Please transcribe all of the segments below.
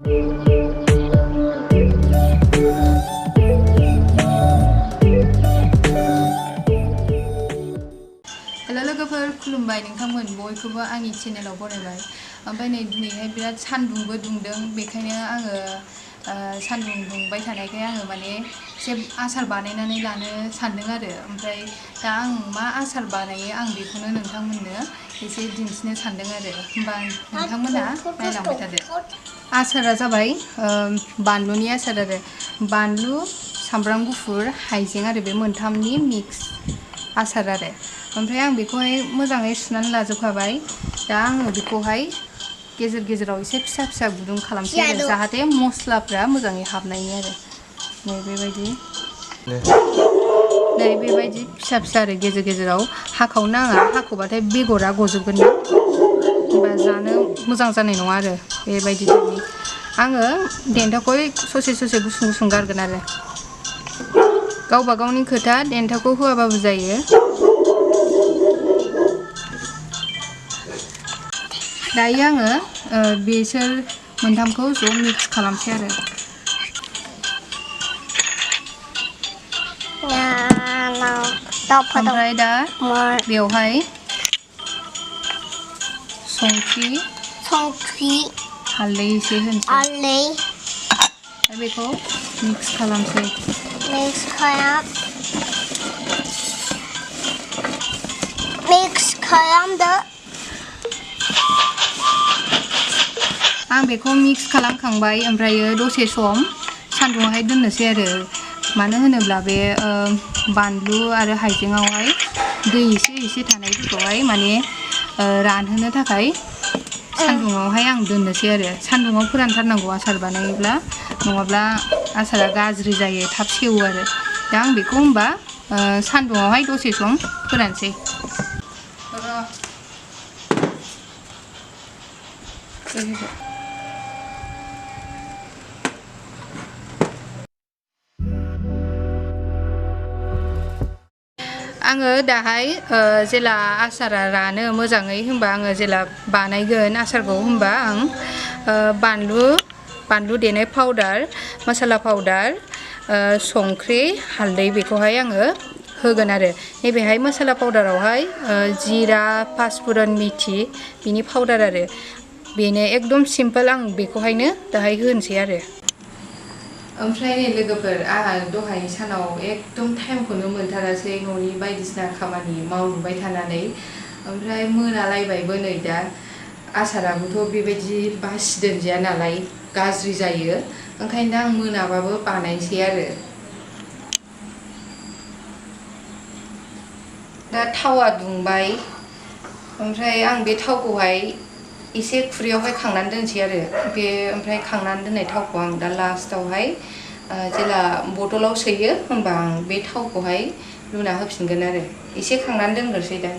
hello लोगोफोर खुलुमबाय नोंथांमोन बयखौबो आंनि चेनेलाव बरायबाय ओमफ्राय नै दिनैहाय बिराद सान्दुंबो दुंदों बेखायनो आङो सान्दुं दुंबाय थानायखाय आङो माने एसे आसार बानायनानै लानो सानदों आरो ओमफ्राय दा आं मा आसार बानायो आं बेखौनो नोंथांमोननो एसे दिन्थिनो सानदों आरो होमबा नोंथांमोना नायलांबाय थादो आसारा जाबाय बानलुनि आसार आरो बानलु सामब्राम गुफुर हाइजें आरो बे मोनथामनि मिक्स आसार आरो ओमफ्राय आं बेखौहाय मोजाङै सुनानै लाजोबखाबाय दा आङो बेखौहाय गेजेर गेजेराव एसे फिसा फिसा गुदुं खालामसै आरो जाहाथे मस्लाफ्रा मोजाङै हाबनायनि आरो नै बेबायदि फिसा फिसा आरो गेजेर गेजेराव हाखावनो नाङा हाखौबाथाय बेगरा गजोबगोन ना होमबा जानो मोजां जानाय नङा आरो बेबायदि आङो देन्थाखौ ससे ससे गुसुं गुसुं गारगोन आरो गावबा गावनि खोथा देन्थाखौ होआबाबो जायो दायो आङो बेसोर मोनथामखौ ज' मिक्स खालामसै आरो ओमफ्राय दा बेवहाय संख्रि हालदै एसे होनोसै बेखौ मिक्स खालामसै आं बेखौ मिक्स खालामखांबाय ओमफ्रायो दसे सम सान्दुङावहाय दोननोसै आरो मानो होनोब्ला बे बानलु आरो हाइजेंआवहाय दै एसे एसे थानायफोरखौहाय माने रानहोनो थाखाय सान्दुङावहाय आं दोननोसै आरो सान्दुङाव फोरानथारनांगौ आसार बानायोब्ला नङाब्ला आसारा गाज्रि जायो थाब सेवो आरो दा आं बेखौ होमबा सान्दुङावहाय दसे सम फोरानसै आङो दाहाय जेला आसारा रानो मोजाङै होनबा आङो जेला बानायगोन आसारखौ होनबा आं बानलु देनाय पाउडार मसाला पाउडार संख्रि हालदै बेखौहाय आङो होगोन आरो नैबेहाय मसाला पाउडारावहाय जिरा पाँचफोरन मेथि बिनि पाउडार आरो बेनो एकदम सिम्पोल आं बेखौहायनो दाहाय होनोसै आरो ओमफ्राय नै लोगोफोर आंहा दहाय सानाव एकदम टाइमखौनो मोनथारासै न'नि बायदिसिना खामानि मावलुबाय थानानै ओमफ्राय मोनालायबायबो नै दा आसाराबोथ' बेबायदि बासि दोनजाया नालाय गाज्रि जायो ओंखायनो दा आं मोनाबाबो बानायसै आरो दा थावा दुंबाय ओमफ्राय आं बे थावखौहाय एसे खुरैयावहाय खांनानै दोनसै आरो बे ओमफ्राय खांनानै दोननाय थावखौ आं दा लास्टावहाय जेला बथलाव सोयो होमबा आं बे थावखौहाय लुना होफिनगोन आरो एसे खांनानै दोनग्रोसै दा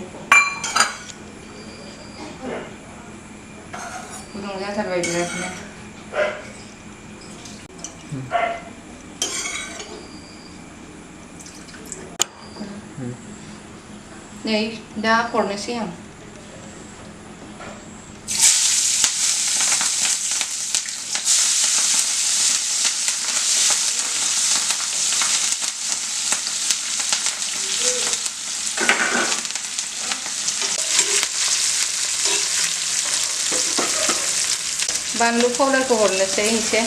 गुदुं जाथारबाय बिरादनो नै दा हरनोसै आं बानलु पाउडारखौ हरनोसै एसे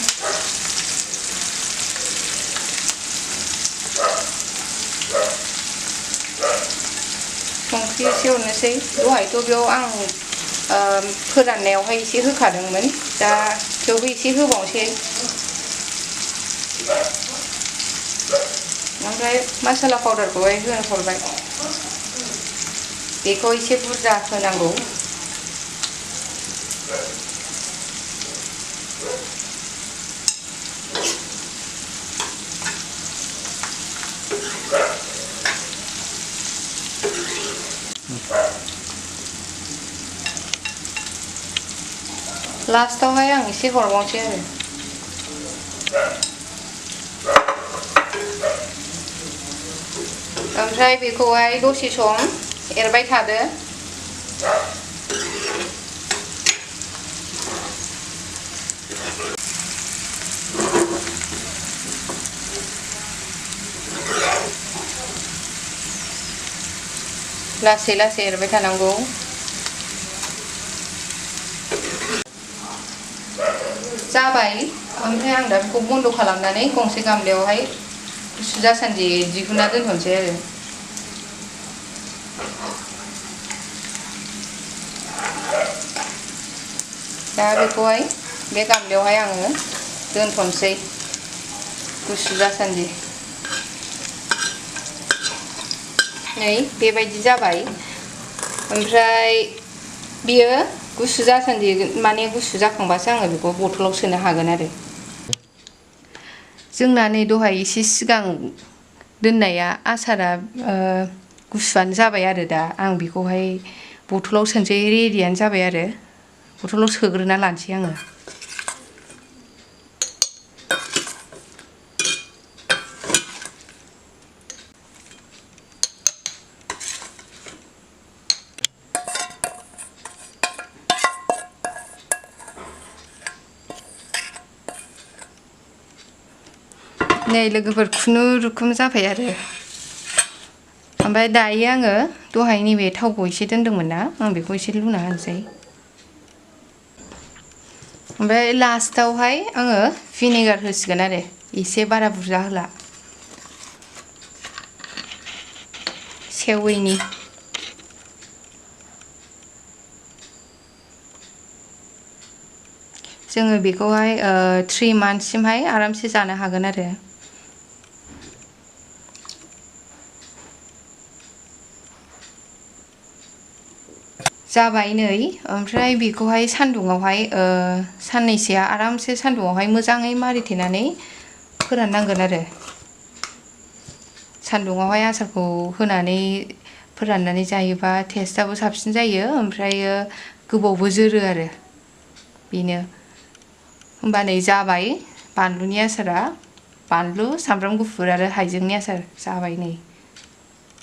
संख्रि एसे हरनोसै दहायथ' बेयाव आं फोराननायावहाय एसे होखादोंमोन दा थेवबो एसे होबावनोसै ओमफ्राय मसाला पाउडारखौहाय हरबाय बेखौ एसे बुरजा होनांगौ लास्टावहाय आं एसे हरबावनोसै आरो ओमफ्राय बेखौहाय दसे सम एरबाय थादो लासै लासै एरबाय थानांगौ जाबाय ओमफ्राय आं दा बेखौ बन्द खालामनानै गंसे गामलायावहाय गुसु जासान्दि दिहुनना दोनथ'नोसै आरो दा बेखौहाय बे गामलायावहाय आङो दोनथ'नोसै गुसु जासान्दि नै बेबायदि जाबाय ओमफ्राय बियो गुसु जासान्दि माने गुसु जाखांबासो आङो बेखौ बथलाव सोनो हागोन आरो जोंना नै दहाय एसे सिगां दोननाया आसारा गुसुआनो जाबाय आरो दा आं बेखौहाय बथलाव सोनोसै रेडियानो जाबाय आरो बथलाव सोग्रोना लानोसै आङो नै लोगोफोर खुनुरुखुम जाबाय आरो ओमफ्राय दायो आङो दहाय नैबे थावखौ एसे दोनदोंमोन ना आं बेखौ एसे लुना होनोसै ओमफ्राय लास्टावहाय आङो भिनेगार होसिगोन आरो एसे बारा बुरजा होला सेवैनि जोङो बेखौहाय 3 मान्थसिमहाय आरामसे जानो हागोन आरो जाबाय नै ओमफ्राय बेखौहाय सान्दुङावहाय साननैसोआ आरामसे सान्दुङावहाय मोजाङै मारिथेनानै फोराननांगोन आरो सान्दुङावहाय आसारखौ होनानै फोराननानै जायोबा टेस्टआबो साबसिन जायो ओमफ्रायो गोबावबो जोरो आरो बेनो होमबा नै जाबाय बानलुनि आसारा बानलु सामब्राम गुफुर आरो हाइजेंनि आसार जाबाय नै